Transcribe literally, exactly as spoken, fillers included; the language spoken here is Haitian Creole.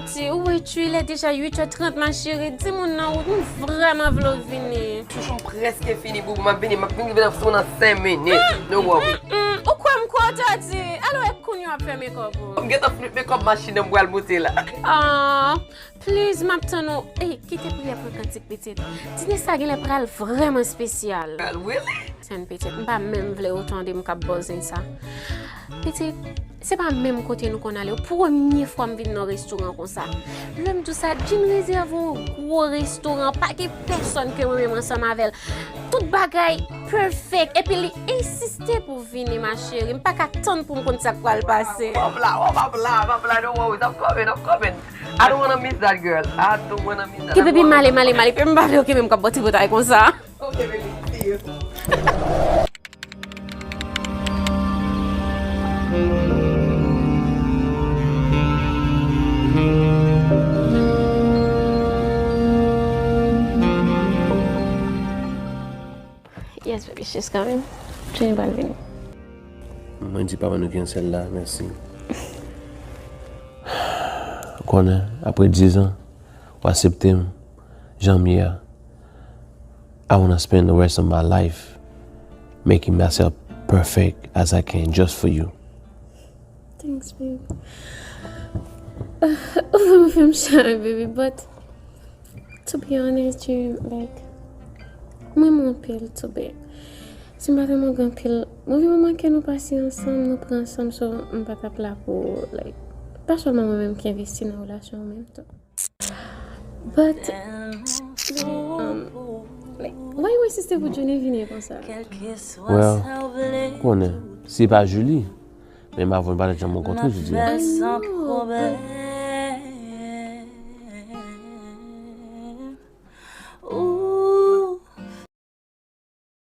Ti, ou wè, tu, il est déjà huit heures trente, ma chérie. Di moun nan ou, m vrèman vle w vini. Chouchou, m prèske fini, boubou. M ap vini, m ap vini nan, nan senk minit. No worry. Mm, ou kwè m kwè w, Tati? Alò, e kounye w ap fè makeup ou? M gentan fini makeup, machin nan m pral monte la. Ah, please, m ap tann ou. Ey, kite priyè pran kantik, pitit. Dine sa genlè pral vrèman espesyal. Really? Sèn pitit, m pa menm vle ou tande m k ap bòzen sa. Pitit, se pa menm kote nou konn ale. Premye fwa m vin nan restoran konsa. Lè m di w sa, Jim rezève yon gwo restoran, pa gen pèsòn ke mwen menm ansanm avè l. Tout bagay perfect. Epi li ensiste pou vini, ma chérie. M pa ka tann pou m konn sa k pral pase. Wap la, wap la, wap la, no worries. I'm coming, I'm coming. I don't wanna miss that, girl. I don't wanna miss that. Ke baby, m ale, m ale, m ale. Ke m pa vle ou ke menm k ap bò ti botay konsa. Okay, baby. See you. Yes, baby, she's coming. Jenny pral vini. Mwen di papa nou gen sèl la, mèsi. Ou konnen, apre diz an, ou aksepte m, jan m ye a. I wanna spend the rest of my life making myself perfect as I can just for you. Thanks, babe. Ou vrèman fè m chay, baby, but to be honest, Jim, like, mwen renmen w anpil, too bad. Si m pa te manke anpil, move moman ke nou pase ansanm, nou pran ansanm, so m pa t ap la pou, like, pa sèlman mwen menm ki envesti nan relasyon an menm tou. But, um, like, why you insiste pou Johnny vini konsa? Well, ou konnen, se pa Julie, men m avè w pa t janm rankontre Julie. I know, but